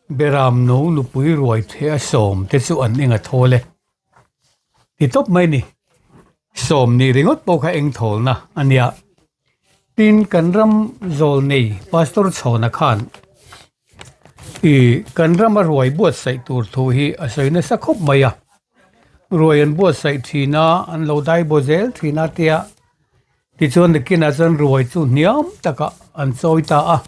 Beram no nupui ruai the a sawm te chu an eng a thawl e. Ti tawp mai ni. Sawm ni ringawt pawh kha eng thawlna a nia. Tin, kan ram zawl nei Pastor Chhawna khan i kan rama ruai buatsaih tur thu hi a sawi nasa khawp mai a. Ruai an buatsaih thin a, an lo dai baw zel thin a tia. Tichuan nakinah chuan ruai chu hniam takah an chawi ta a.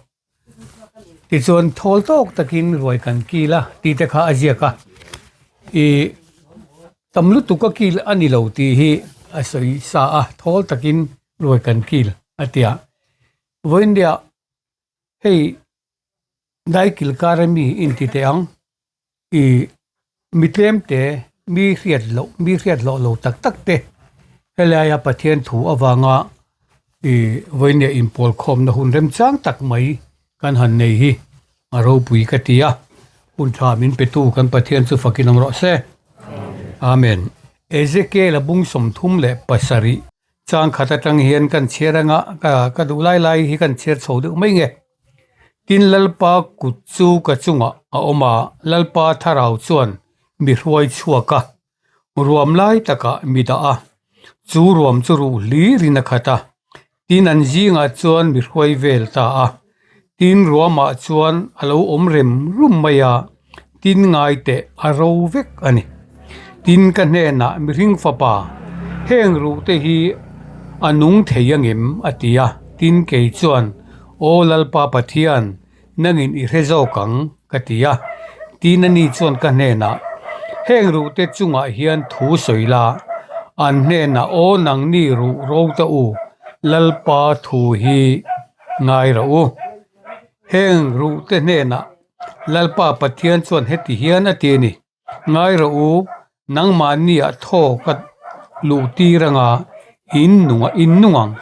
Tichuan thawl tawk takin ruai kan kil a tih te kha a ziak a, ih tam lutuk a kil a ni lo tih hi a sawi sa a, thawl takin ruai kan kil a ti a. Vawiindia hei daikil kar ami inti teh ang ih mi tlem te mi hriat loh mi hriat hlawh lo tak tak te helaia Pathian thu avanga ih vawinia inpawl khawmna hun remchang tak mai kan han nei hi a ropui ka ti a, hun tha min petu kan Pathian chu fakin awm rawh se. Amen. Ezekiel a bung 37 chang khat atang hian kan chhiar anga ka duh lai lai hi kan chhiar chho deuh mai nge. Tin Lalpa kut chu ka chungah a awm a, Lalpa thlarau chuan mi hruai chhuak a, ruam lai takah mi dah a, chu ruam chu ruh hlirin a khat a. Tin an zingah chuan mi hruai vel ta a, tin ruamah chuan a lo awm rem rum mai a, tin ngai teh a ro vek a ni. Tin ka hnenah mihring fapa, heng ruh te hi a nung thei angem? a ti a. Tin kei chuan, Aw Lalpa Pathian, nangin i hre zawk ang, ka ti a. Tin ani chuan ka hnenah, Heng ruh te chungah hian thu sawi la, an hnenah, Aw nangni ruh ro ta u, Lalpa thu hi ngai rawh u. Heng ruh te hnenah Lalpa Pathian chuan heti hian a ti a ni, Ngai rawh u, nangmahniah thaw ka luh tir anga in nung in nung ang.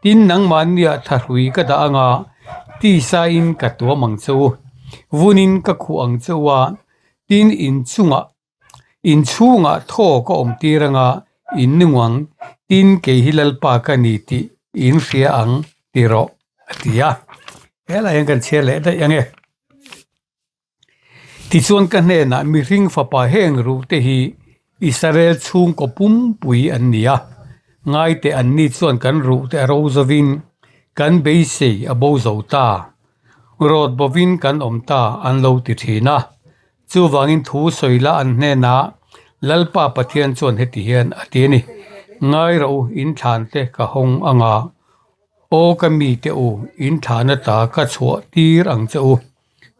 Tin, nangmahniah thahrui ka dah anga tisain ka tuam ang che u, vunin ka khuh ang che u a, tin in chungah in chhungah thaw ka awm tir anga in nung ang, tin kei hi Lalpa ka ni tih in hria ang ti rawh a ti a. Helai hian kan chhiar leh daih ang e. Tichuan ka hnenah mihring fapa heng ruh te hi Israel chhungkaw pumpui an ni a, ngaite anni chuan kan ruh te a ro zovin kan beisei a bo zo ta, rawt bovin kan awm ta an lo ti thin a. Chuvangin thu sawi la an hnenah Lalpa Pathian chuan heti hian a ti a ni, Ngai rawh u, in thlan te ka hawng anga Aw ka mite u, in thlahna ta ka chhuah tir ang che u.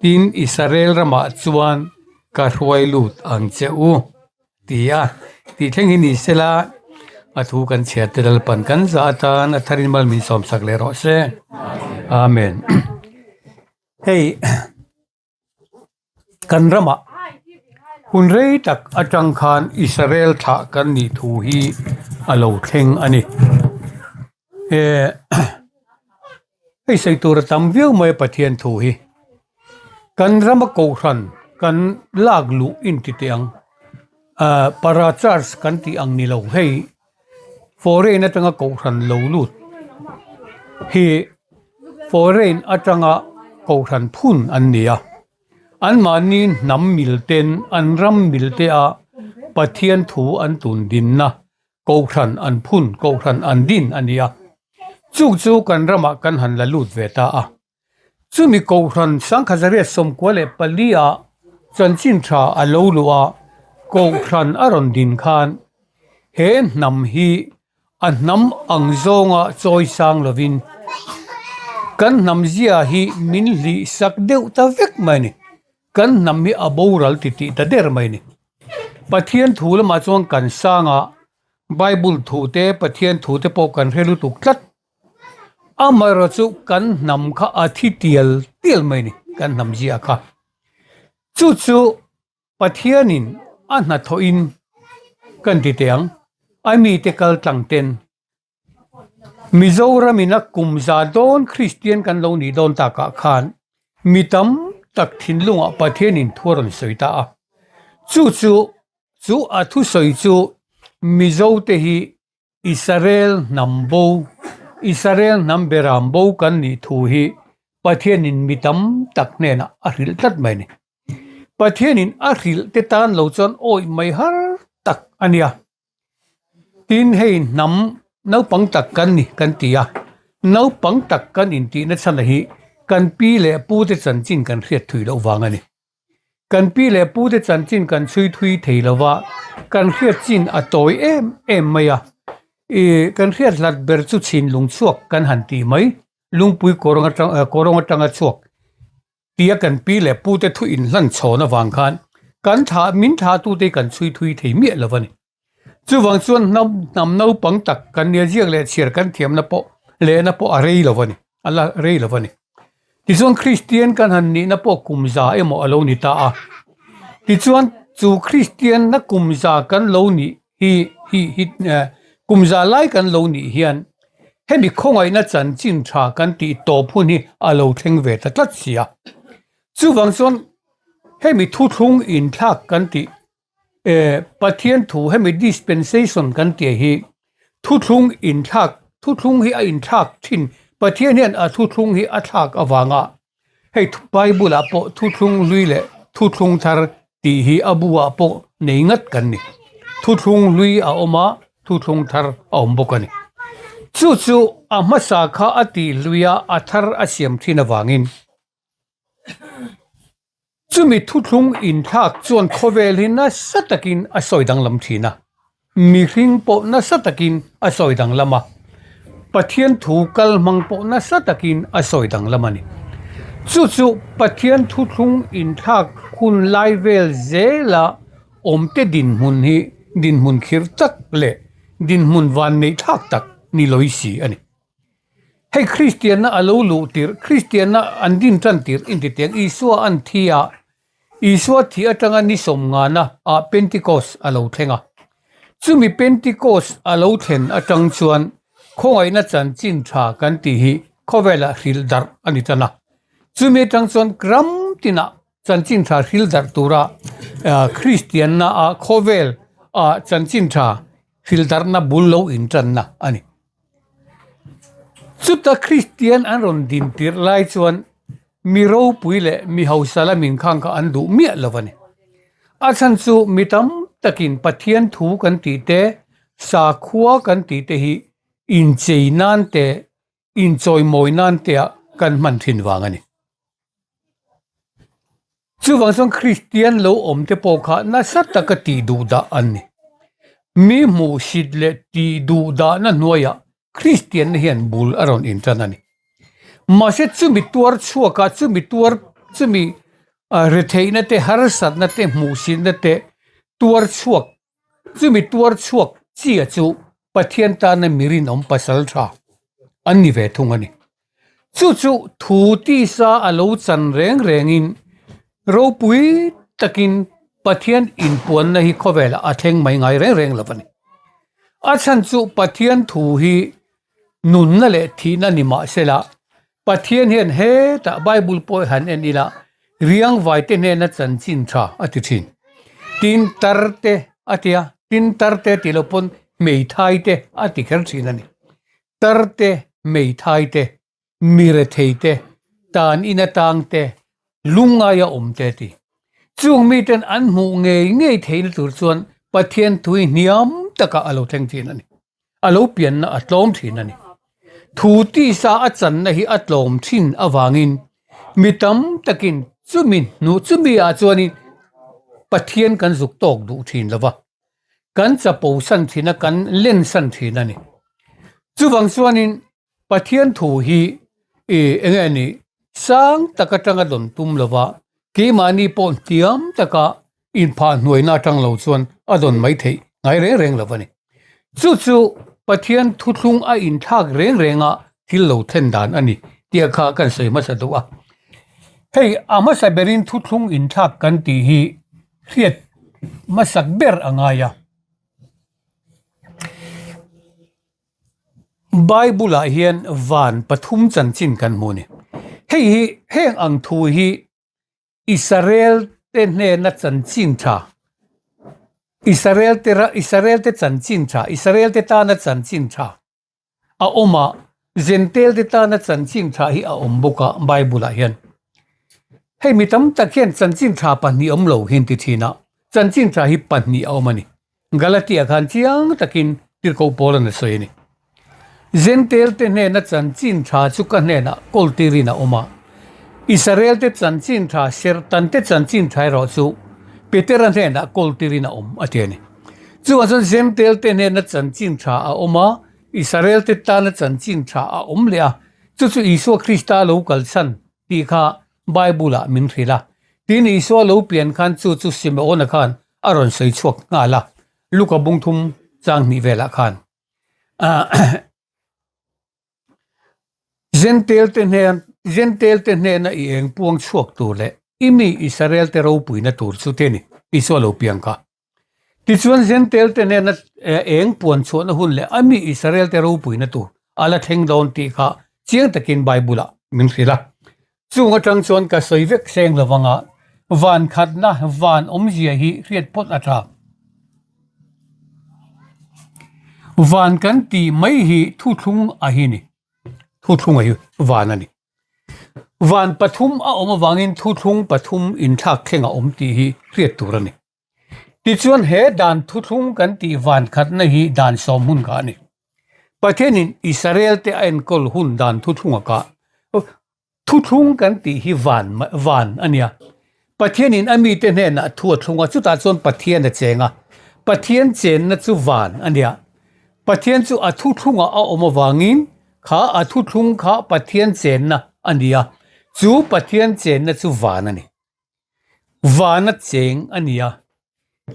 Tin, Israel ramah chuan ka hruai lut ang che u, ti a. Tih thleng hi ni sela, a thu kan chhiar te Lalpan kan zah atan a tharin mal min sawmsak leh rawh se. Amen. Hei. Kan ramah hun rei tak atang khan Israel thlah kan nih thu hi a lo thleng a ni. Eh hei sawi tur a tam viau mai a Pathian thu hi. Kan rama kohhran kan lak luh inti teh ang ah para church kan tih ang ni lo hei foreign atanga kohhran lo lut hi foreign atanga kohhran phun an ni a anmahni hnam mil ten an ram mil te a Pathian thu an tun dinna kohhran an phun kohhran an din a ni a chu chu kan ramah kan han la lut ve ta a. Chumi Kohhran 1994 ah chanchin tha a lo luh a, Kohhran a rawn din khan he hnam hi a hnam ang zawnga chawi sang lovin kan hnam zia hi min hlih sak deuh ta vek mai a ni. Kan hnam hi a boral ti tih ta der mai a ni. Pathian thu lamah chuan kan sang a, Bible thu te Pathian thu te pawh kan hre lutuk tlat. Amaherawh chu kan hnam kha a thi tial tial mai a ni, kan hnam zia kha. Chu chu Pathianin a hnathawhin kan ti teh ang, a mite kal tlang ten Mizoramin a kum za dawn Kristian kan lo nih dawn takah khan mi tam tak thinlungah Pathianin thu a rawn sawi ta a. Chu chu chu a thusawi chu Mizote hi Israel hnam bo, Israel hnam beram bo kan nih thu hi Pathianin mi tam tak hnenah a hrilh tlat mai a ni. Pathianin a hrilh te tan lo chuan awih mai har tak a nia. Tin, hei hnam naupang tak kan ni kan ti a, naupang tak kan intihna chhan hi kan pi leh pu te chanchin kan hriat thui loh vang a ni. Kan pi leh pu te chanchin kan chhui thui thei lo va, kan hriat chin a tawi em em mai a. Ih, kan hriat hlat ber chu chhinlung chhuak kan han tih mai, lungpui kawrawng atang kawrawng atanga chhuak tia kan pi leh pu te thu inhlan chhawn avang khan kan thlah min thlah tute hi kan chhui thui thei miah lo a ni. Chuvang chuan hnam hnam naupang tak kan nia ziak leh chhiar kan thiamna pawh lehna pawh a rei lo a ni, a la rei lo a ni. Tichuan Kristian kan han nihna pawh kum za emaw a lo ni ta a. Tichuan chu Kristianna kum za kan lo nih hi hi hi kum za lai kan lo nih hian hemi khawngaihna chanchin tha kan tih tawp hun hi a lo thleng ve ta tlat si a. Chuvang chuan hemi thuthlung inthlak kan tih Pathian thu hemi dispensation kan tih hi thuthlung inthlak thuthlung hi a inthlak thin Pathian hian a thuthlung hi a thlak avanga hei Bible ah pawh thuthlung hlui leh thuthlung thar tih hi a bu ah pawh nei ngat kan ni thuthlung hlui a awm a thuthlung thar a awm bawk a ni chu chu a hmasa kha a tih hlui a a thar a siam thin avangin. Chumi thuthlung inthlak chuan khawvel hi nasa takin a sawi danglam thin a, mihring pawh nasa takin a sawi danglam a, Pathian thu kal hmang pawh nasa takin a sawi danglam a ni. Chu chu Pathian thuthlung inthlak hun lai vel zela awmte dinhmun hi dinhmun khir tak leh dinhmun vanneihthlak tak ni lawi si a ni. Hei Kristianna a lo luh tirh, Kristianna an din tan tirh inti teng Isua an thi a, Isua thi atanga ni sawmngana ah Pentecost a lo thleng a. Chumi Pentecost a lo thlen atang chuan khawngaihna chanchin tha kan tih hi khawvelah hrilh darh a ni tan a. Chumi atang chuan ram tinah chanchin tha hrilh darh tura Kristianna ah khawvel ah chanchin tha hrilh darhna bul lo intanna a ni. Chuta Kristian an rawn din tirh lai chuan mi ropui leh mi hausa lamin khang kha an duh miah lo a ni. A chhan chu mi tam takin Pathian thu kan tih te, sakhua kan tih te hi inchei nan te, inchawimawi nan te ah kan hman thin vang a ni. Chuvang chuan Kristian lo awm te pawh kha nasa taka tih duh dah an ni. Mi hmuhsit leh tih duh dahna hnuaiah Kristianna hian bul a rawn intan a ni. Mahse chumi tuar chhuaka chumi tuar chumi retheihna te harsatna te hmuhsitna te tuar chhuak chumi tuar chhuak chia chu Pathian tana mi rinawm pasal tha an ni ve thung a ni. Chu chu thu tisa a lo chan reng rengin ropui takin Pathian inpuanna hi khawvelah a thleng mai ngai reng reng lo a ni. A chhan chu Pathian thu hi nunna leh thihna ni mah sela Pathian hian hetah Bible pawh han en ila riangvai te hnena chanchin tha a ti thin. Tin tar te a ti a, tin tar te tih loh pawn hmeithai te a ti kher thin a ni. Tar te, hmeithai te, mirethei te, tan in atang te, lungngaia awm te a ti. Chung miten an hmuh ngei ngei theihna tur chuan Pathian thu hi hniam takah a lo thleng thin a ni. A lo pianna a tlawm thin a ni. Thu tisa a channa hi a tlawm thin avangin mi tam takin chumi hnu chumi ah chuanin Pathian kan zuk tawk duh thin lo va, kan chapo san thin a, kan len san thin a ni. Chuvang chuanin Pathian thu hi ih eng nge ni sang tak atanga dawn tum lova keimahni pawh hniam taka inphah hnuaina atang lo chuan a dawn mai theih ngai reng reng lo a ni. Chu chu Pathian thuthlung a inthlak reng renga thil lo thlen dan a ni tih kha kan sawi hmasa duh a. Hei a hmasa berin thuthlung inthlak kan tih hi hriat hmasak ber a ngai a. Bible ah hian van pathum chanchin kan hmu a ni. Hei hi heng ang thu hi Israel te hnena chanchin tha Israel te Israel te chanchin tha Israel te tana chanchin tha a awm a Jentail te tana chanchin tha hi a awm bawk a Bible ah hian. Hei mi tam tak hian chanchin tha pahnih awm lo hi an ti thin a, chanchin tha hi pahnih a awm a ni. Galatia khan chiang takin tirhkoh Paula'n a sawi a ni. Jentail te hnena chanchin tha chu ka hnenah kawl tirin a awm a, Israel te chanchin tha, Sertan te chanchin tha erawh chu Petera hnenah kawl tirin a awm a ti a ni. Chuvang chuan Jentail te hnena chanchin tha a awm a, Israel te tana chanchin tha a awm leh a, chu chu Isua Krista lo kalchhan tih kha Bible-ah min hrilh a. Tin, Isua lo pian khan chu chu Simeona khan a rawn sawi chhuak nghal a, Luka bung thum chang hnih velah khan. Jentail te hnen, Jentail te hnena i eng puang chhuak tur leh i mi Israel te ropuina tur chu te ni, Isua lo piang kha. Tichuan Jentail te hnena eng puan chhuahna hun leh a mi Israel te ropuina tur a la thleng dawn tih kha chiang takin Bible-ah min hrilh a. Chung atang chuan ka sawi vek seng lo vanga van khatna van awmzia hi hriat phawt a tha. Van kan tih mai hi thuthlung a hi ni. Thuthlung a hi van a ni. Van pathum a awm avangin thuthlung pathum inthlak thleng a awm tih hi hriat tur a ni. Tichuan he dan thuthlung kan tih van khatna hi dan sawm hun kha a ni. Pathianin Israel te a enkawl hun dan thuthlunga kha thuthlung kan tih hi van van a nia. Pathianin a mite hnenah thu a thlung a, chutah chuan Pathian a cheng a. Pathian chenna chu van a nia. Pathian chu a thuthlungah a awm avangin kha a thuthlung kha Pathian chenna a ni a, chu Pathian chenna chu van a ni. Vana cheng a ni a,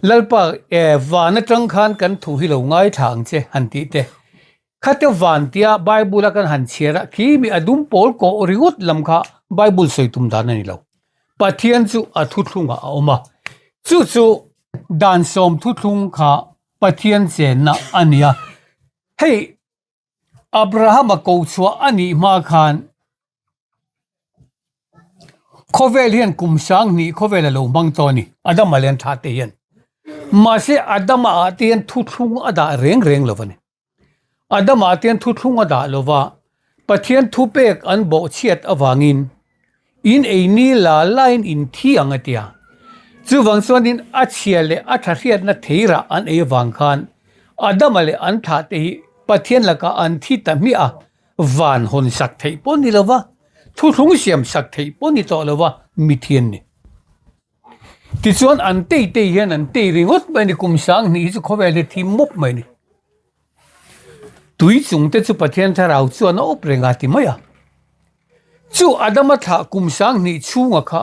Lalpa e, van atang khan kan thu hi lo ngaithla ang che han tih te. Khate van tia Bible a kan han chhiar a, khi mi a dum pawl kawh ringawt lam kha Bible sawi tum dan a ni lo. Pathian chu a thuthlungah a awm a, chu chu dan sawm thuthlung kha Pathian chenna a ni a. Hei Abrahama ko chhuah a nih hma khan khawvel hian kum sang hnih khawvel a lo hmang tawh a ni, Adama leh an thlah te hian. Mahse Adama ah te hian thuthlung a dah reng reng lo a ni. Adama ah te hian thuthlung a dah lo va, Pathian thupek an bawhchhiat avangin In ei ni la lain in thi ang a tia. Chuvang chuanin a chhia leh a tha hriatna theirah an ei avang khan Adama leh an thlahte hi Pathian lakah an thi ta hmiah a, van hawn sak theih pawh ni lova, thuthlung siam sak theih pawh ni tawh lova mithi an ni. Tichuan an tei tei hian an tei ringawt mai a ni, kum sang hnih hi chu khawvel hi thi mawp mai a ni. Tui chung te chu Pathian thlarau chuan a awp reng a ti mai a. Chu Adama thlah kum sang hnih chhunga kha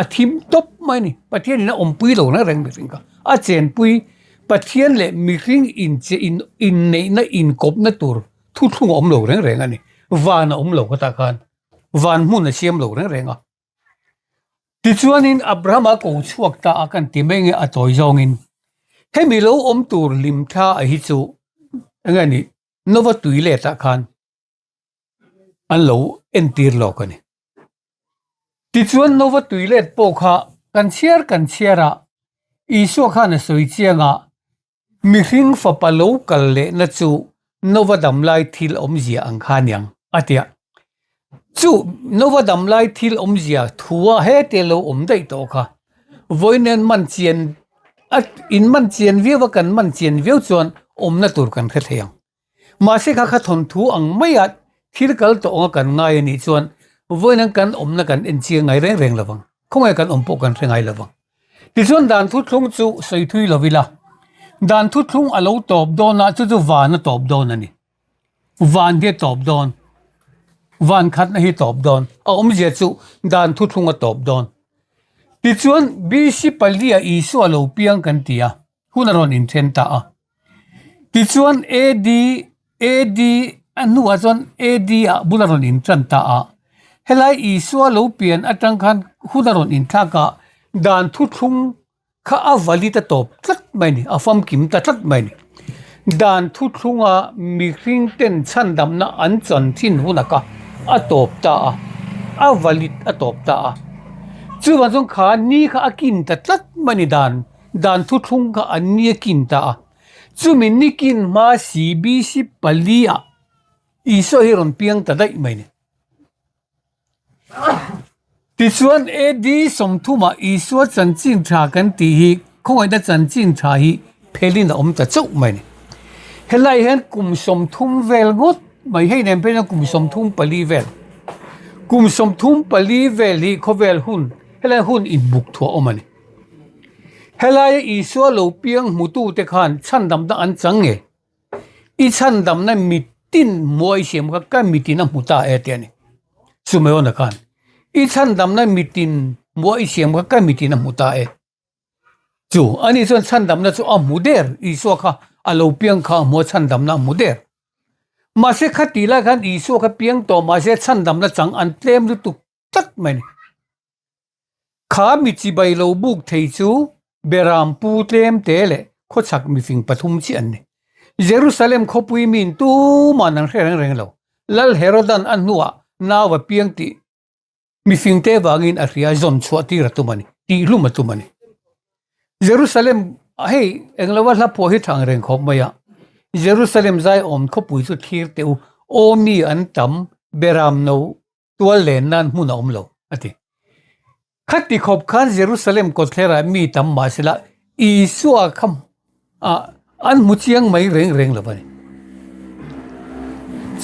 a thim tawp mai a ni. Pathian in a awmpui lo na reng mihring kha. A chenpui Pathian leh mihring inche in inneihna inkawpna tur thuthlung a awm lo reng reng a ni. Van a awm lo kha tah khan. Van hmun a siam lo reng reng a. Tichuanin Abrahama ko chhuak ta a kan ti mai nge a tawi zawngin hemi lo awm tur hlim thla a hi chu enge ni Nova tui let ah khan an lo entir lawk a ni. Tichuan Nova tui let pawh kha kan chhiar kan chhiar a Isua khan a sawi chiang a Mihring fapa lo kal lehna chu Nova damlai thil awmzia ang kha aniang, a ti a. Chu Nova damlai thil awmzia thua hete lo awm daih tawh kha vawiin man chian a in man chian viau a, kan man chian viau chuan awmna tur kan hre thei ang. Mahse kha kha thawnthu ang maia thil kal tawh anga kan ngai a nih chuan vawiin kan awmna kan en chiang ngai reng reng lovang, khawngaih kan awm pawh kan hre ngai lovang. Tichuan dan thuthlung chu sawi thui lo ila, dan thuthlung a lo tawp dawn a, chu chu van a tawp dawn a ni. Van hi a tawp dawn, van khatna hi tawp dawn, a awmzia chu dan thuthlung a tawp dawn. Tichuan BC palia Isua lo piang kan ti a, hun a rawn inthen ta a. Tichuan AD AD a hnuah chuan AD ah bul a rawn intan ta a. Helai Isua lo pian atang khan hun a rawn inthlak a, dan thuthlung kha a vali ta tawp tlat mai a ni, a famkim ta tlat mai a ni. Dan thuthlunga mihring ten chhandamna an chan thin hunah kha a tawp ta a, a valit a tawp ta a. Chuvang chuan kha ni kha a kin ta tlat mai a ni dan Dan thuthlung kha an ni a kin ta a. Chumi nikin hma CBC pali ah Isua hi rawn piang ta daih mai ni. Tichuan, AD 30 ah Isua chanchin tha kan tih hi khawngaihna chanchin tha hi phelin a awm ta chauh mai a ni. Helai hian kum 30 vel ngawt mai hei nen phei chuan kum 34 vel kum 34 vel hi khawvel hun helai hun inbuk thuah a awm a ni. Helaia Isua lo piang hmutute khan chhandamna an chang nge? I chhandamna mitin hmuh a i siam kha ka mitin a hmu ta e tih a ni. Sumeona khan i chhandamna mitin hmuh a i siam kha ka mitin a hmu ta e. Chu ani chuan chhandamna chu a hmu der Isua kha a lo piang kha a hmu a chhandamna a hmu der. Mahse khatih lai khan Isua kha piang tawh mahse chhandamna chang an tlem lutuk tlat mai a ni. Kha mi chibai lo buk thei chu Beram pu tlem te leh khawchhak mifing pathum chiah an ni. Jerusalem khawpui min tuman an hre reng reng lo. Lal Herodan a hnuah nau a piang tih mifing te vangin a hria zawn chhuah tir a tum a ni, tih hlum a tum a ni. Jerusalem hei englo a hla pawh hi thang reng khawp mai a, Jerusalem zaiawm khawpui chu thlir teh u, aw mi an tam Beram no tual len nan hmun a awm lo, a ti. Khati khawp khan Jerusalem kawtthlerah mi tam mah sela Isua kha an hmu chiang mai reng reng lo a ni.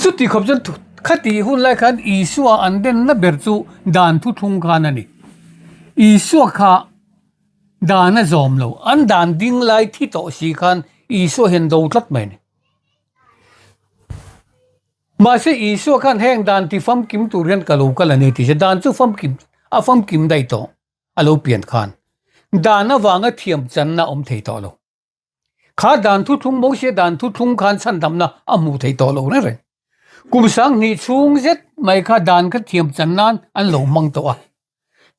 Chuti khawp chuan khati hun lai khan Isua an denna ber chu dan thuthlung khan a ni. Isua kha dan a zawm lo, an dan ding lai thi tawh si khan Isua hian do tlat mai a ni. Mahse Isua khan heng dan ti famkim tur hian ka lo kal a ni tih se dan chu famkim a famkim daih tawh a lo pian khan dan avanga thiam channa awm thei tawh lo. Kha dan thuthlung Mose dan thuthlung khan chhandamna a hmuh thei tawh lo reng reng. Kum sanghnih chhung zet mai kha dan kha thiam chan nan an lo hmang tawh a.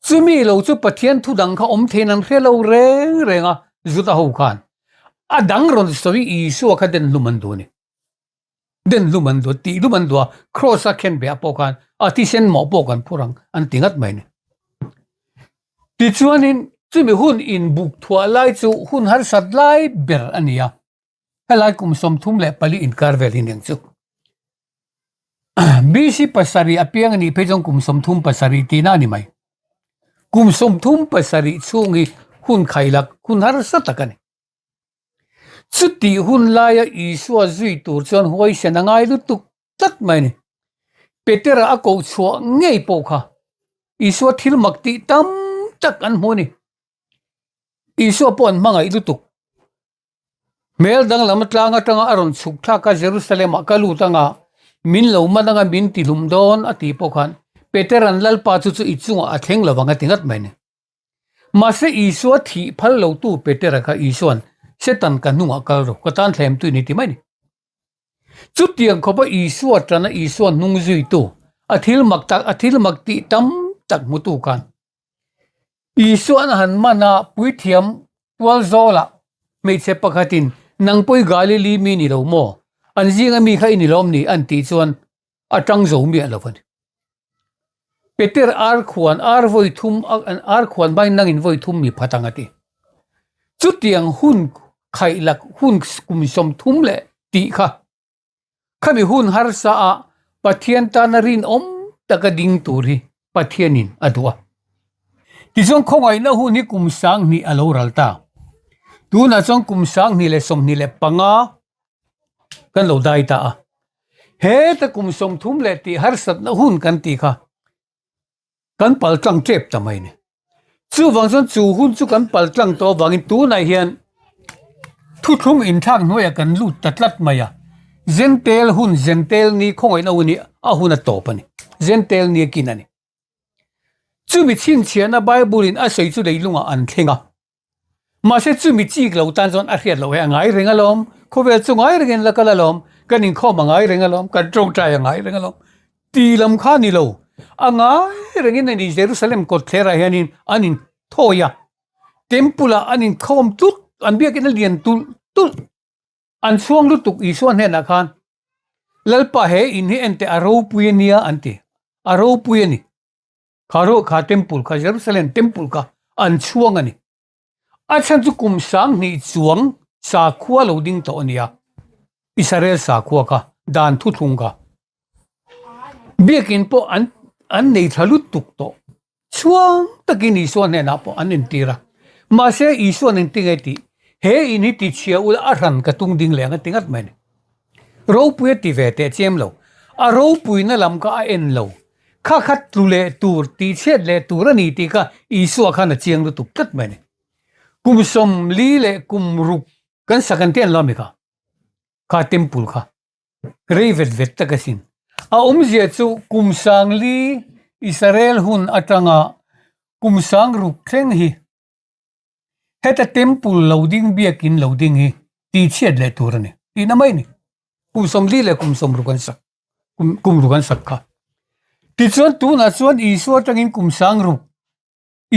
Chumi lo chu Pathian thu dang kha awm theiin an hre lo reng reng a Juda ho khan a dang rawn sawi Isua kha den hlum an duh a ni. Den hlum an duh a, tih hlum an duh a, Kraws a khen beh ah pawh khan a thisen mawh pawh kan phur ang an ti ngat mai a ni. Tichuanin chumi hun inbuk thuah lai chu hun harsat lai ber a ni a, helai kum 34 inkar vel hi aniang chu. BC pasarih a piang a nih phei chuan kum 37 tihna a ni mai. Kum 37 chhung hi hun khailak hun harsa tak a ni. Chutih hun laia Isua zui tur chuan huaisen a ngai lutuk tlat mai a ni. Petera a koh chhuah ngei pawh kha Isua thil mak tih tam tak an hmu a ni. Isua pawh an hmangaih lutuk. Hmel danglam tlang atanga a rawn chhuk thlak a Jerusalem-ah ka lut anga min lo man anga min tihlum dawn a tih pawh khan Petera'n Lalpa chu chu i chungah a thleng lovang a ti ngat mai a ni. Mahse Isua thih phal lotu Petera kha Isua'n, Setan ka hnungah kal rawh, ka tan thlem tui ni ti mai ni. Chutiang khawpa Isua tana Isua hnung zuitu, a thil mak tak, a thil mak tih tam tak hmutu khan Isua'n a han man a, puithiam tual zawlah hmeichhe pakhatin, Nang pawh i Galili mi ni lo maw? An zinga mi kha i ni lawm ni? an tih chuan a tang zo miah lo a ni. Peter ar khuan ar vawi thum ar khuan hmain nangin vawi thum mi phat ang a ti. Chutiang hun khaih lak hun kum 30 leh tih kha khami hun harsa a Pathian tana rinawm taka ding tur hi Pathianin a duh a. Tichuan khawngaihna hun hi kum 2000 a lo ral ta. Tunah chuan kum 2025 kan lo dai ta a. Heta kum 30 leh tih harsatna hun kan tih kha kan pal tlang tep ta mai a ni. Chuvang chuan chu hun chu kan pal tlang tawh avangin tunah hian thuthlung inthlak hnuaiah kan lut ta tlat mai a. Zentel hun zentel ni khawngaihna hun hi a hun a tawp a ni. Zentel ni a kin a ni. Chumi chhinchhiahna Bible in a sawi chu leilungah an thleng a. Mahse chumi chik lo tan chuan a hriat loh hi a ngai reng alawm, khawvel chu ngai rengin la kal alawm, kan inkhawm a ngai reng alawm, kan tawngtai a ngai reng alawm ti lam kha ni lo. A ngai rengin a ni Jerusalem kawtthlerah hianin an inthawi a, temple ah an inkhawm tut, an biakin a lian tulh tulh. An chhuang lutuk Isua hnenah khan, Lalpa he in hi enteh a ropui a nia an ti, a ropui a ni. Kha ro kha temple kha Jerusalem temple kha an chhuang a ni. A chhan chu kum 2000 chuang sakhua lo ding tawh a nia. Israel sakhua kha dan thuthlung kha. Biakin pawh an an nei tha lutuk tawh. Chhuang takin Isua hnenah pawh an intir a. Mahse Isua'n engti nge tih? He in hi tichhia ula a hran ka tung ding leh ang a ti ngat mai a ni. Ropui a ti ve teh chiam lo. A ropuina lam kha a en lo. Kha kha tlu leh tur, tihchhiat leh tur a ni tih kha Isua khan a chiang lutuk tlat mai a ni. Kum 40 leh kum ruk kan sak an ti an lo ami kha? Kha temple kha. Rei vet vet tak asin. A awmzia chu kum 4000 Israel hun atanga kum 6000 thleng hi heta temple lo ding biakin lo ding hi tihchhiat leh tur a ni tihna mai a ni. Kum 40 leh kum 60 an sak kum ruk an sak kha. Tichuan tunah chuan Isua atangin kum 6000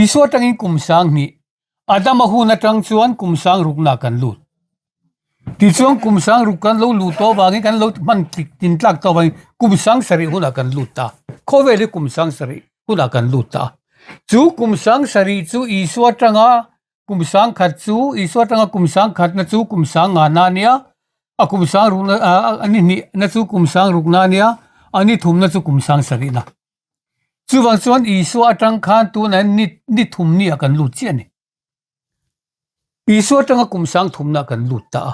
Isua atangin kum 2000, Adama hun atang chuan kum 6000 nah kan lut. Tichuan kum 6000 kan lo luh tawh avangin kan lo hman tin tlak tawh avangin kum 7000 hunah kan lut ta. Khawvel hi kum 7000 hunah kan lut ta. Chu kum 7000 chu Isua atanga kum 1000 chu Isua atanga kum 1000 na chu kum 50 na ania, a kum 6000 na a ni hnih na chu kum 6000 na ania, a ni thum na chu kum 7000 na. Chuvang chuan Isua atang khan tunah hian ni ni thum ni ah kan lut chiah a ni. Isua atanga kum sang thumna ah kan lut ta a.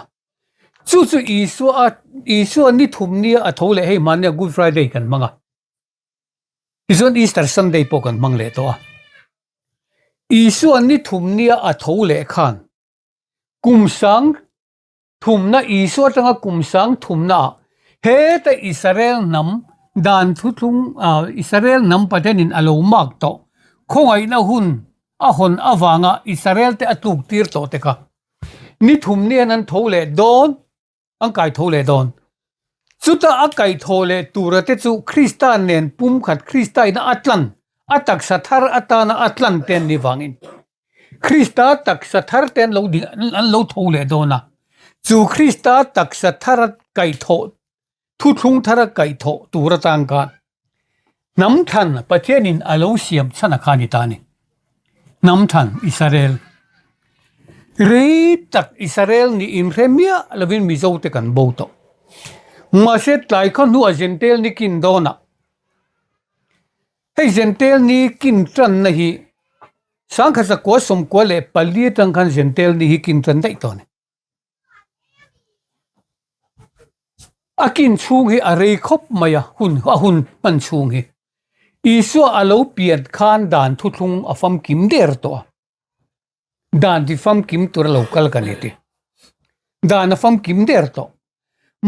Chu chu Isua a Isua ni thum ni a tho leh hei hmania Good Friday kan hmang a. Tichuan Easter Sunday pawh kan hmang leh tawh a. Isua ni thum ni a tho leh khan kum sang Thumna Isua atanga kum sang thumnaah heta Israel hnam dan thuthlung Israel hnam Pathianin a lo mak tawh khawngaihna hun a hawn avanga Israel te a tluk tir tawh te kha ni thum nian an tho leh dawn an kai tho leh dawn. Chuta a kai tho leh tura te chu Krista nen pumkhat Krista ina a tlan a taksa thar atana a tlan te an ni vangin Krista taksa thar te an lo ding an lo tho leh dawn a, chu Krista taksa thara kaihthawh thuthlung thara kaihthawh tur atan khan hnam than Pathianin a lo siam chhan a kha ni ta a ni. Hnam than Israel rei tak Israel nih inhre miah lovin Mizo te kan bo tawh. Mahse tlai khaw hnuah Jentail ni kin dawnah Hei Zentel ni kin tanna hi 1994 atang khan Zentel ni hi kin tan daih tawh a ni. A kin chhung hi a rei khawp mai a, hun a hun hman chhung hi. Isua a lo pian khan dan thuthlung a famkim der tawh a. Dan ti famkim tura lo kal ka ni ti. Dan a famkim der tawh.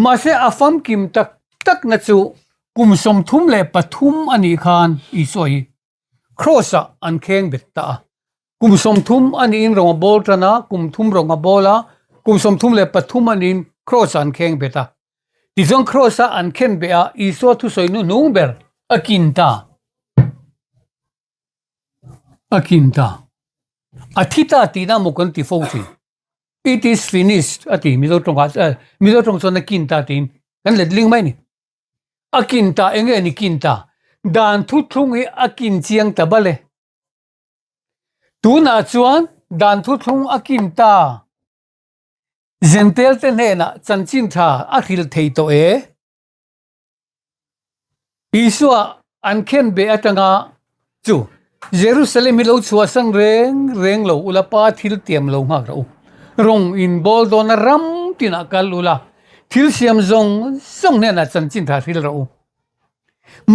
Mahse a famkim tak tak na chu kum 33 a nih khan Isua hi Kraws ah an kheng bet ta a. Kum 30 a niin rawng a bawl tan a, kum thum rawng a bawl a, kum 33 a niin Kraws ah an kheng bet a. Tichuan Kraws a an khen beh a Isua thusawi hnuhnung ber a kin ta. A kin ta. A thi ta tihna maw kan ti fo thin. It is finished a ti Mizo tawngah Mizo tawng chuan a kin ta tiin kan let ling mai a ni. A kin ta eng nge ni kin ta? Dan thuthlung hi a kin chiang ta bal e. Tunah chuan dan thuthlung a kin ta. Zentel te hnenah chanchin tha a hrilh thei tawh e. Isua an khen beh atanga chu Jerusalem hi lo chhuahsan reng reng lo ula Pa thil tiam lo nghak rawh u. Rawng in bawl dawna ram tinah kal ula thil siam zawng zawng hnenah chanchin tha hril rawh u.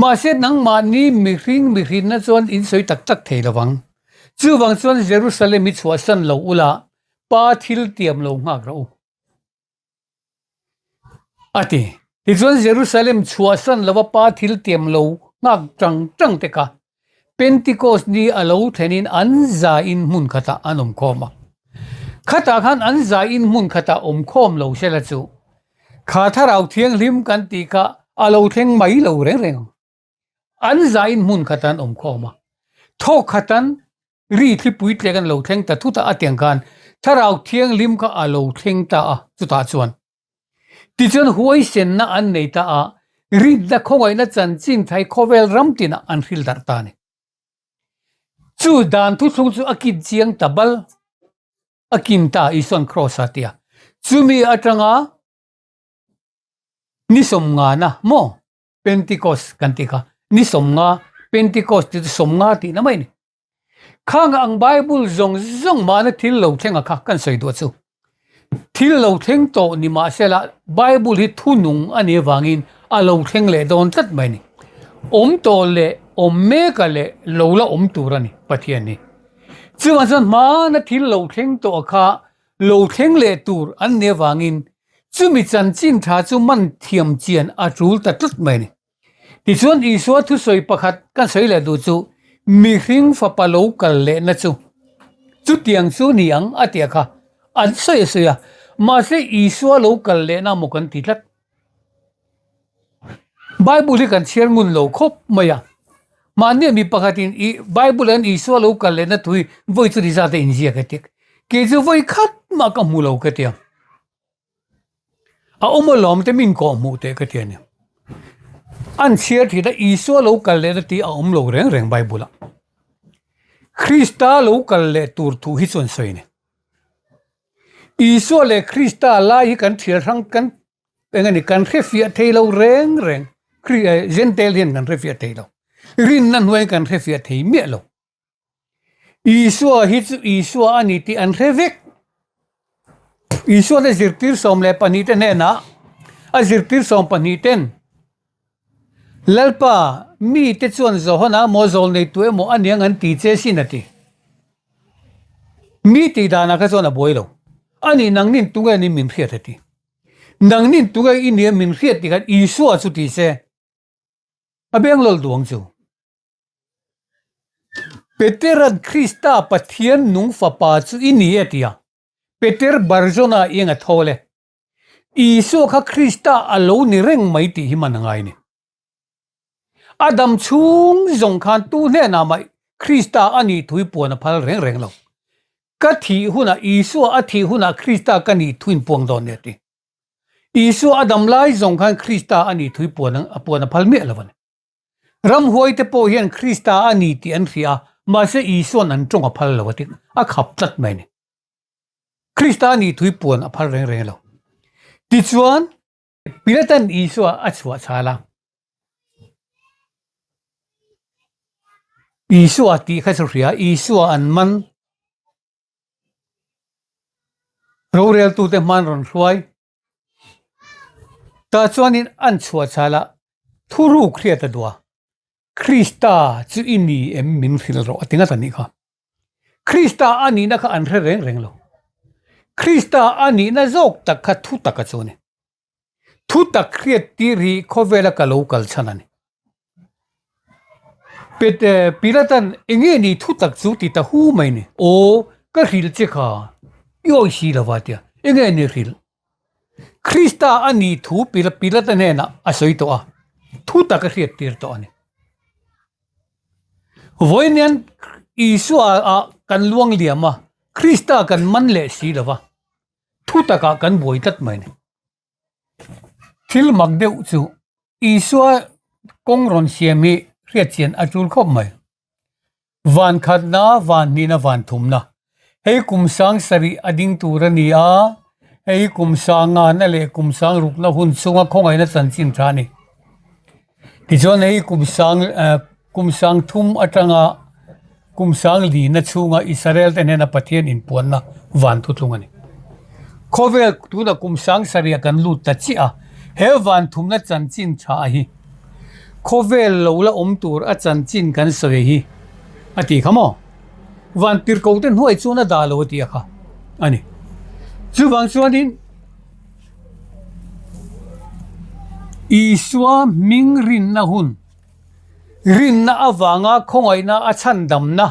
Mahse nangmahni mihring mihrinna chuan in sawi tak tak thei lo vang. Chuvang chuan Jerusalem hi chhuahsan lo ula Pa thil tiam lo nghak rawh u. A ti. Tichuan Jerusalem chhuahsan lova Pa thil tiam lo nghak tang tang te kha Pentecost ni a lo thlenin an zaiin hmun khatah an awm khawm a. Khatah khan an zaiin hmun khatah awm khawm lo sela chu kha Thlarau Thianghlim kan tih kha a lo thleng mai lo reng reng ang. An zaiin hmun khat an awm khawm a, thawk khat an ri thlipui tlek an lo thleng ta thut a, a tiang khan Thlarau Thianghlim kha a lo thleng ta a, chutah chuan tichuan huaisenna an nei ta a, rinna khawngaihna chanchin thai khawvel ram tinah an hril darh ta a ni. Chu dan thuthlung chu a kin chiang ta bal, a kin ta Isuan Kraws a ti a, chumi atanga ni sawmngana maw? Pentecost kan tih kha ni 50 Pentecost tih chu 50 tihna mai a ni. Khang ang Bible zawng zawng mahna thil lo thleng a kha kan sawi duh chu. Thil lo thleng tawh ni mahsela Bible hi thu nung a nih avangin a lo thleng leh dawn tlat mai a ni. Awm tawh leh awm mek a leh lo la awm tur a ni Pathian hi. Chuvang chuan hmana thil lo thleng tawh kha lo thleng leh tur an nih avangin chumi chanchin tha chu man thiam chian a tul ta tlat mai a ni. Tichuan Isua thusawi pakhat kan sawi leh duh chu mihring fapa lo kal lehna chu chutiang chu ni ang a tia kha an sawi a sawi a, mahse Isua lo kal lehna maw kan ti tlat. Bible hi kan chhiar ngun lo khawp mai a, mahni mi pakhatin i Bible an Isua lo kal lehna thu hi vawi chu ni zat a inziak a tia, kei chu vawi khat mah ka hmu lo ka tia. A awm alawm te min kawh hmuh teh ka ti a ni. An chhiar thin a, Isua lo kal lehna tih a awm lo reng reng Bible ah. Krista lo kal leh tur thu hi chuan sawi a ni. Isua leh Krista lai hi kan thial hrang kan eng a ni kan hre fiah thei lo reng reng. Jentail hian kan hre fiah thei lo. Rinna hnuaiin kan hre fiah thei miah lo. Isua hi chu Isua a ni tih an hre vek. Isuan a zirtir 12 te hnenah a zirtir 12 ten Lalpa mite chuan Johana maw zawl nei tu emaw a niang an ti che sin a ti. Mi tih danah kha chuan a buai lo. A nih nangnin tunge ni min hriat a ti. Nangnin tunge i nia min hriat tih khan Isua chu ti se a beng lawlh duh ang chu. Petera'n Krista Pathian nung Fapa chu i ni e ti a, Peter Barjona eng a thawl e. Isua kha Krista a lo ni reng mai tih hi man a ngai a ni. A dam chhung zawng khan tu hnenah mah Krista a nih thu hi puan a phal reng reng lo. Ka thih hunah Isua a thih hunah Krista ka nih thu in puang dawn nia ti. Isua a dam lai zawng khan Krista a nih thu hi puan a puan a phal miah lo a ni. Ramhuai te pawh hian Krista a ni tih an hria a, mahse Isua'n an tawng a phal lo a ti, a khap tlat mai a ni. Krista a nih thui puan a phal reng reng lo. Tichuan, Pilata'n Isua a chhuah chhal a. Isua tih kha chu hria, Isua an man. Roreltute hman rawn hruai. Tah chuanin an chhuah chhala thuruk hriat a duh a, Krista chu i ni em min hrilh rawh a ti ngat a nih kha. Krista a nihna kha an hre reng reng lo. Krista a nihna zawk tak kha thu tak a chu a ni. Thu tak hriat tir hi khawvela ka lo kal chhan a ni. Pilatan enge ni thu tak chu ti ta hu mai ni. Aw, ka hrilh che kha i awih si lo va tia, enge ni hrilh? Krista a nih thu Pilata hnenah a sawi tawh a, thu tak a hriat tir tawh a ni. Vawiin Isua ah kan luang liam a, Krista kan man leh si lo va, thu takah kan buai tlat mai a ni. Thil mak deuh chu Isua kawng rawn siam hi hriatchian a tul khawp mai. Van khatna, van hnihna, van thumna. Hei kum sang sarih a ding tur a ni a, hei kum sang ngana leh kum sang rukna hun chhunga khawngaihna chanchin tha a ni. Tichuan hei kum sang kum sang thum atanga kum sang lina chhunga Israel te hnena Pathian inpuanna van thutlung a ni. Khawvel tuna kum sang sarih kan lut ta chiah a, he van thumna chanchin tha hi khawvel lo la awm tur a chanchin kan sawi hi a ti kha maw? Van tirhko te hnuai chuan a dah lo a ti a kha a ni. Chuvang chuanin. Isua hming rinna hun, rinna avanga khawngaihna a chhandamna,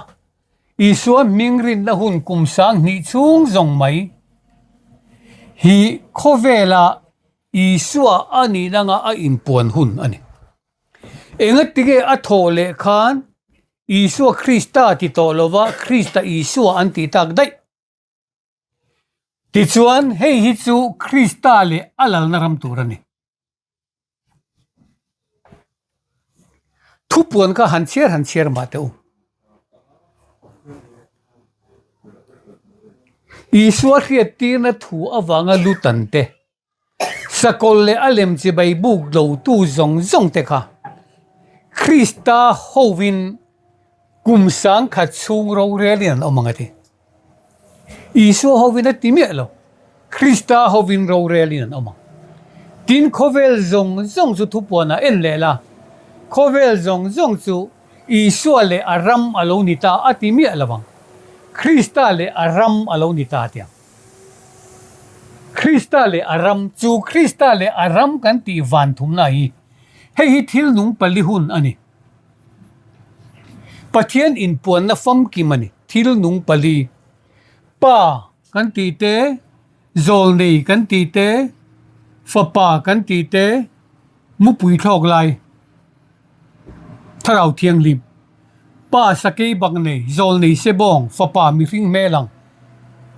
Isua hming rinna hun kum 2000 chhung zawng mai hi khawvela Isua a nihna anga a inpuan hun a ni. Engatinge a thawh leh khan Isua Krista ti tawh lova Krista Isua an tih tak daih? Tichuan, hei hi chu Krista leh a lalna ram tur a ni. Thupuan kha han chhiar han chhiar mah teh u. Isua hriattirna thu avanga lutan te, Sakawlh leh a lem chibai buk lotu zawng zawng te kha Krista hovin. Kum 10,000 chhung rorelin an awm ang a ti. Isua hovin a ti miah lo. Krista hovin rorelin an awm ang. Tin, khawvel zawng zawng chu thupuanah en leh la, khawvel zawng zawng chu Isua leh a ram a lo ni ta a ti miah lo ang. Krista leh a ram a lo ni ta ti ang. Krista leh a ram, chu Krista leh a ram kan tih van thumna hi, hei hi thil nung pali hun a ni. Pathian inpuanna famkim a ni, thil nung pali. Pa kan tih te, zawlnei kan tih te, fapa kan tih te, mupui thlawk lai, thlarau thianghlim, pa sakei bak nei, zawlnei sebawng, fapa mihring hmel ang,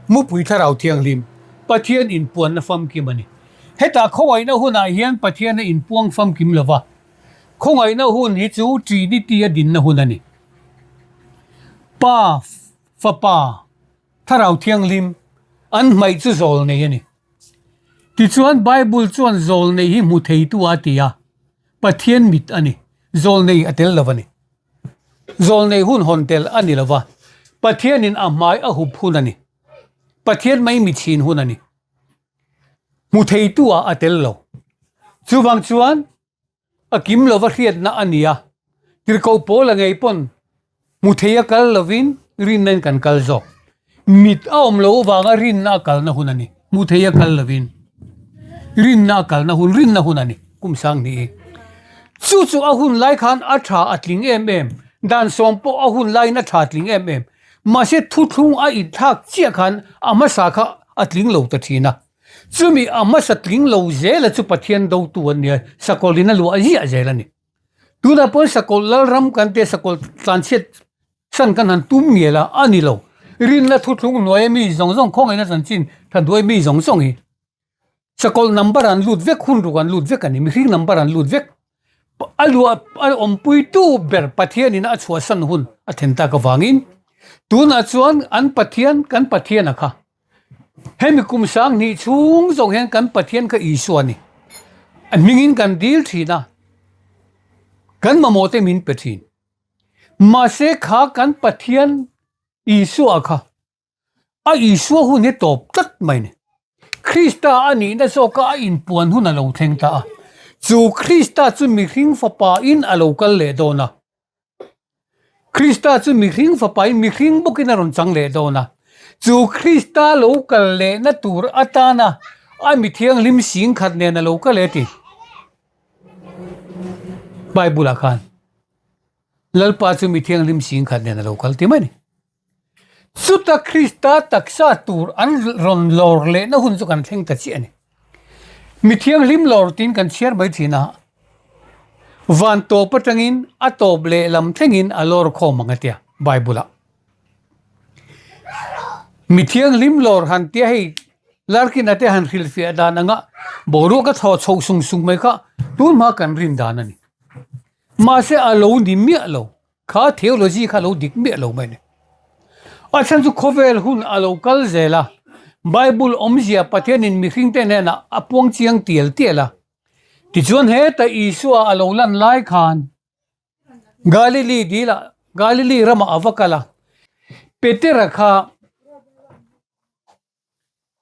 mupui thlarau thianghlim, Pathian inpuanna famkim a ni. Hetah khawngaihna hunah hian Pathian a inpuang famkim lo va. Khawngaihna hun hi chu Trinity a dinna hun a ni. Pa, Fapa, Thlarau Thianghlim an hmaih chu zawlnei a ni. Tichuan Bible chuan zawlnei hi hmu theitu a ti a, Pathian mit a ni, zawlnei a tel lo a ni. Zawlnei hun hawn tel a ni lo va, Pathianin a hmai a hup hun a ni. Pathian mai mitchhin hun a ni. Hmu theitu ah a tel lo. Chuvang chuan a kim lova hriatna a ni a, tirhkoh pawl a ngei pawn hmu thei a kal lovin rinna in kan kal zawk. Mit a awm loh avanga rinna a kalna hun a ni. Hmu thei a kal lovin rinna a kalna hun, rinna hun a ni kum 2000 hi. Chu chu a hun lai khan a tha a tling em em, dan sawm pawh a hun laiin a tha tling em em. Mahse thuthlung a inthlak chiah khan a hmasa kha a tling lo ta thin a. Chumi a hmasa tling lo zela chu Pathian dotu an nia, sakawlh in a luah ziah zel a ni. Tunah pawh sakawlh lalram kan tia sakawlh tlanchhiat san kan han tum ngial a, a ni lo. Rinna thuthlung hnuaia mi zawng zawng khawngaihna chanchin tha hnuai mi zawng zawng hi Sakawlh number an lut vek, hun ruk an lut vek a ni, mihring number an lut vek. A luah a awmpuitu ber Pathianin a chhuahsan hun a then tak avangin tunah chuan an Pathian kan Pathian a kha. Hemi kum 2000 chhung zawng hian kan Pathian kha Isua a ni. A hmingin kan dil thin a, kan mamawh te min pe thin. Mahse kha kan Pathian Isua kha A Isua hun hi tawp tlat mai ni. Krista a nihna zawka a inpuan hun a lo thleng ta a. Chu Krista chu mihring fapain a lo kal leh dawn a. Krista chu mihring fapain mihring bawkin a rawn chang leh dawn a. Chu Krista lo kal lehna tur atana a mi thianghlim 10,000 nen a lo kal e ti. Bible-ah khan Lalpa chu mi thianghlim 10,000 nen a lo kal ti mai ni. Chuta Krista taksa tur an rawn lawr lehna hun chu kan thleng ta chiah a ni. Mi thianghlim lawr tiin kan chhiar mai thin a, van tawp atangin a tawp lehlam thlengin a lawr khawm ang a tia Bible-ah. Mi thianghlim lawr han tia hei Larkin-a te han hrilhfiah dan anga boruak a thaw chhoh sung sung mai kha tun hma kan rin dan a ni. Mahse a lo ni miah lo. Kha theology kha lo dik miah lo mai ni. A chhan chu khawvel hun a lo kal zel a, Bible awmzia Pathianin mihringte hnenah a puang chiang tial tial a. Tichuan heta Isua a lo lan lai khan Galili dilah Galili ramah a va kal a, Petera kha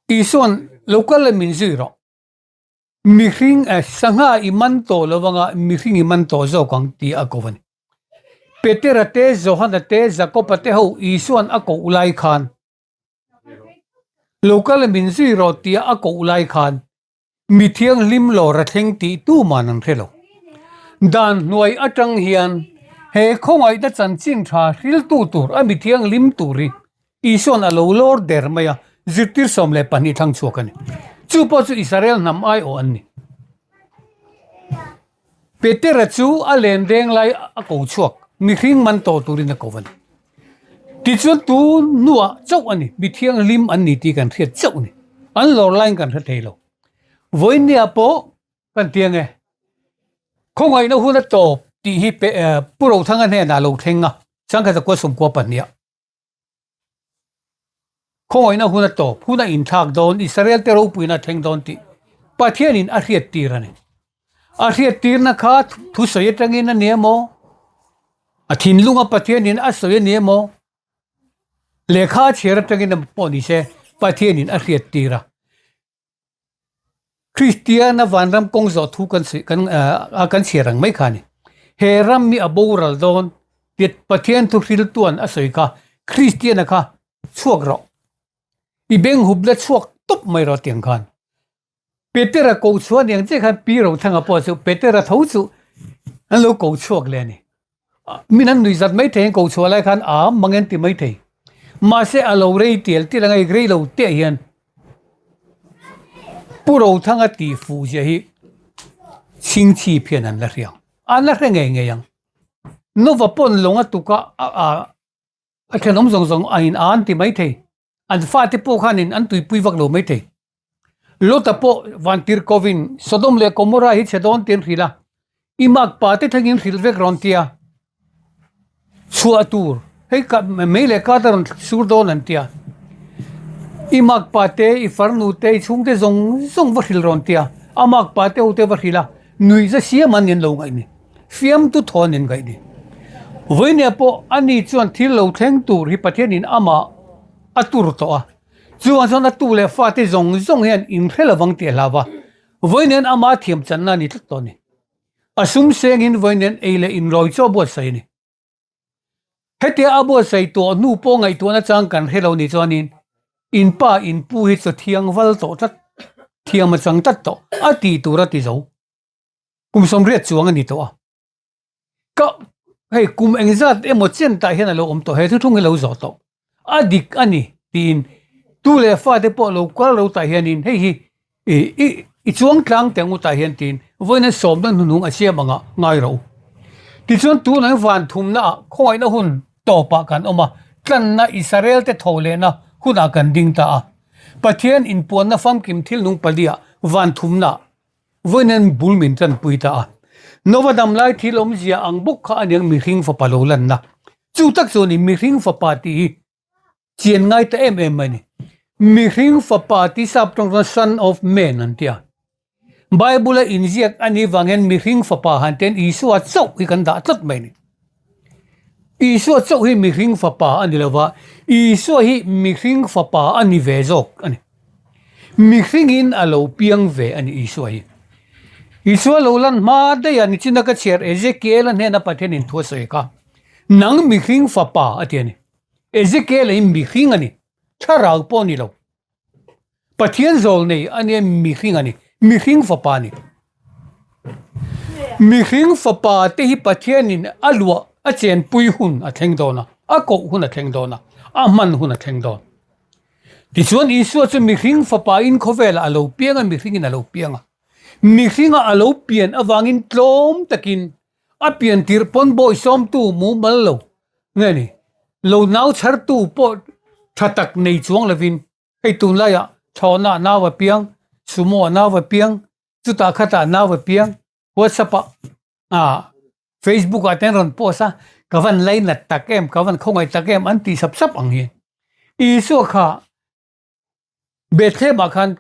Isua'n lo kal la min zui rawh. Mihring eh sangha i man tawh lo anga mihring i man tawh zawk ang tih a ko a ni. Petera te, Johana te, Jakoba te ho Isua'n a koh lai khan lo kal a min zui rawh tia a koh lai khan mi thianghlim lawr a thleng tih tuman an hre lo. Dan hnuai atang hian he khawngaihna chanchin tha hriltu tur a mi thianghlim tur hi Isua'n a lo lawr der mai a, zirtir 12 thlang chhuak a ni. Chu pawh chu Israel hnam aiawh an ni. Petera chu a len deng lai a ko chhuak, mihring man tawh turin a ko a ni. Tichuan tun hnuah chauh a ni, mi thianghlim an ni tih kan hriat chauh a ni. An lawr laiin kan hre thei lo. Vawiinniah pawh kan ti ang e, khawngaihna hun a tawp tih hi Pu Rothanga hnenah a lo thleng a, Sangkhat zakua sawmkua pahniha. Khawngaihna hun a tawp, hun a inthlak dawn, Israel te ropuina a thleng dawn tih Pathianin a hriattir a ni. A hriattirna kha thusawi atangin a ni emaw? A thinlunga Pathianin a sawi a ni emaw, lehkha a chhiar atangin emaw pawh ni se, Pathianin a hriat tir a. Kristiana vanram kawng zawh thu kan sawi kan a kan chhiar ang mai kha a ni. He ram hi a boral dawn tih Pathian thu hriltuan a sawi kha Kristiana kha chhuak rawh. I beng hup la chhuak tawp mai rawh tiang khan. Petera ko chhuah aniang che khan Pi Rothanga pawh chu Petera tho chu an lo ko chhuak leh a ni. Min an nuih zat mai thei an ko chhuah lai khan a mang an ti mai thei. Mahse a lo rei tial tial anga i rei lo teh hian Pu Rothanga tih fuh zia hi chhingchhip hian an la hria ang. An la hre ngei ngei ang. Nova pawn lawng a tuk a a thenawm zawng zawng a in a an ti mai thei. An fate pawh khanin an tuipui vak lo maithei. Lota pawh vantir kovin Sodom leh Gomorrah hi chhe dawn tiin hrilh a, i makpa te thlengin hrilh vek rawn tia chhuah tur hei ka mei leh kat a rawn sur dawn an tia i makpa te i farnu te i chhungte zawng zawng va hrilh rawn tia a makpa te ho te va hrilh a nuihza siam an in lo ngaih ni. Fiamtu thawn in ngaih ni. Vawinia pawh ani chuan thil lo thleng tur hi Pathianin amah a tur tawh a, chuvang chuan a tu leh fate zawng zawng hian inhre lovang tih a hlau a, vawiin amah thiam channa a ni tlat tawh a ni. A sum sengin vawiin ei leh inrawi chu a buatsaih a ni. Hetia a buatsaih tawh hnu pawh ngaihtuahna chang kan hre lo ni chuanin in pa in pu hi chaw thiang val tawh tlat, thiam a chang tlat tawh a tih tur a ti zo. Kum 80 chuang a ni tawh a. Ka hei kum engzat emaw chen tah hian a lo awm tawh he thuthlung hi lo zawh tawh. A dik a ni tiin tu leh fate pawh lo kal lo tah hianin hei hi i i i chuang tlang teh ang u tah hian tiin vawiin an sawmna hnuhnung a siam anga ngai rawh u. Tichuan tunah hian van thumna ah khawngaihna hun tawpah kan awm a, tlanna Israel te tho lehna hunah kan ding ta a. Pathian inpuanna famkim thil nung paliah van thumna Vawiin bul min tanpui ta a. Nova dam lai thil awmzia ang bawk kha aniang mihring fapa lo lanna. Chu tak chu a ni, mihring fapa tih hi chian ngai ta em em mai a ni. Mihring fapa tih sap tawng chuan son of man an ti a. Bible a inziak a nih vang hian mihring fapa han tian Isua chauh hi kan dah tlat mai a ni. Isua chauh hi mihring fapa a ni lova, Isua hi mihring fapa a ni ve zawk a ni. Mihringin a lo piang ve a ni Isua hi. Isua lo lan hma daih a nichina ka chhiar Ezekiel-a hnena Pathianin thu a sawi kha, Nang mihring fapa a ti a ni. Ezekiel-a hi mihring a ni, thlarau pawh a ni lo. Pathian zawl nei a nia mihring a ni, mihring fapa a ni. Mihring fapa te hi Pathianin a luah a chenpui hun a thleng dawn a, a koh hun a thleng dawn a, a hman hun a thleng dawn. Tichuan Isua chu mihring fapa in khawvelah a lo piang a, mihringin a lo piang a. Mihringa a lo pian avangin tlawm takin a pian tirh pawn bawi sawmtu mumal lo nge ni, lo nau chhartu pawh tha tak nei chuang lovin hei tunlaiah thlawhna nau a piang, sumo ah nau a piang, chutah khatah nau a piang, whatsapp ah ah facebook ah te an rawn post a, ka van lainat tak em, ka van khawngaih tak em an ti sap sap ang hi. Isua kha Bethlehem ah khan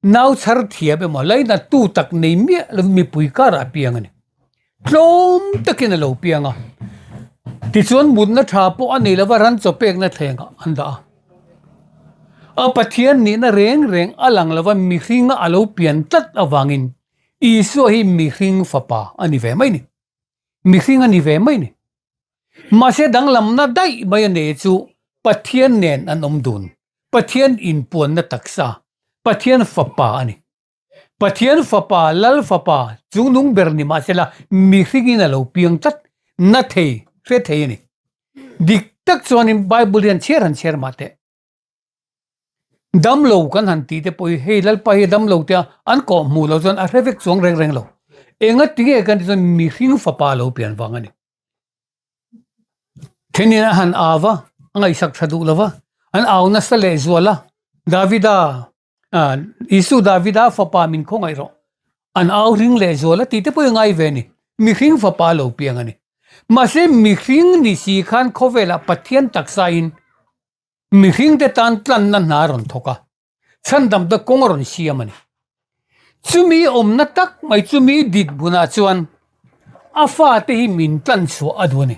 nau chhar thiam emaw lainat tu tak nei miah lovin mipui karah a piang a ni. Tlawm takin a lo piang a, tichuan mutna tha pawh a nei lova ran chaw pekna thlengah an dah a. A Pathian nihna reng reng a lang lova mihringa a lo pian tlat avangin Isua hi mihring fapa a ni ve mai ni. Mihring a ni ve mai ni. Mahse danglamna daih mai a nei chu Pathian nen an awm dun. Pathian inpuanna taksa, Pathian fapa a ni. Pathian fapa, Lal fapa, chungnung ber ni mahsela mihringin a lo piang tlat, na thei, hre thei a ni. Dik tak chuanin Bible hian chhiar han chhiar mah teh. Damlo kan han tih te pawh hi hei Lalpa hi damlo te a an kawh hmuh loh chuan a hre vek chuang reng reng lo. Enga tinge kan tih chuan mihring fapa lo pian vang a ni. Thenin a han au va, a ngaihsak tha duh lo va, an au nasa leh zual a, Davida, Isu Davida fapa min khawngaih rawh, an au ring leh zual a tih te pawh hi ngai ve a ni. Mihring fapa lo piang a ni. Mahse mihring ni si khan khawvelah Pathian taksain Mihringte tan tlanna hna a rawn thawk a, chhandamna kawng a rawn siam a ni. Chumi awmna tak mai chumi dit bunah chuan a fate hi min tlan chhuah a duh a ni.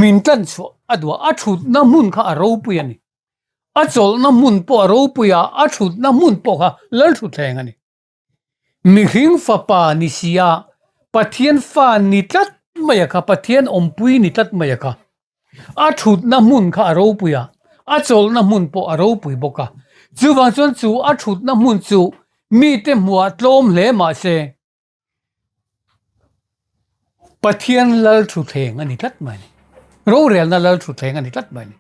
Min tlan chhuah a duh a, a thutna hmun kha a ropui a ni. A chawlhna hmun pawh a ropui a, a thutna hmun pawh kha Lalthutthleng a ni. Mihring fapa ni si a, Pathian fa ni tlat mai a kha, Pathian awmpui ni tlat mai a kha. A thutna hmun kha a ropui a, a chawlhna hmun pawh a ropui bawk a. Chuvang chuan chu a thutna hmun chu mite hmuhah tlawm hle mah se, Pathian lal thutthleng a ni tlat mai a ni. Rorelna lal thutthleng a ni tlat mai a ni.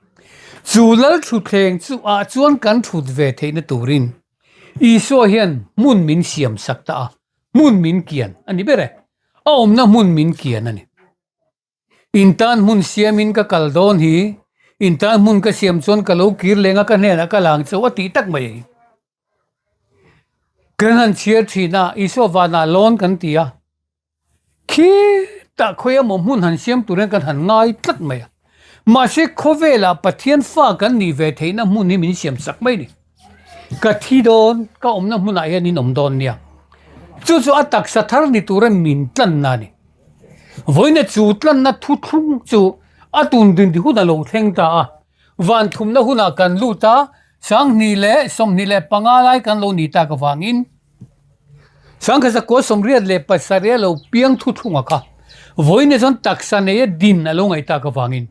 Chu lal thutthleng chu ah chuan kan thut ve theihna turin Isua hian hmun min siam sak ta a, hmun min kian a ni ber e. A awmna hmun min kian a ni. In tan hmun siamin ka kal dawn hi, in tan hmun ka siam chuan ka lo kir leng a, ka hnenah ka lang chauh a tih tak mai a hi. Kan han chhiar thin a, Isua vanah lawn kan ti a, khitah khawi emaw hmun han siam tur hian kan han ngai tlat mai a. Mahse khawvelah Pathian fa kan nih ve theihna hmun hi min siam sak mai a ni. Ka thi dawn, ka awmna hmunah hian in awm dawn nia. Chu chu a taksa thar ni tura min tlanna a ni. Vawiina chu tlanna thuthlung chu a tun din hun a lo thleng ta a. Van thumna hunah kan lut a, 20 leh 25 lai kan lo ni tak avangin Sangkhat 87 a lo piang thuthlung a kha. Vawiina chuan taksa neia din a lo ngaih tak avangin.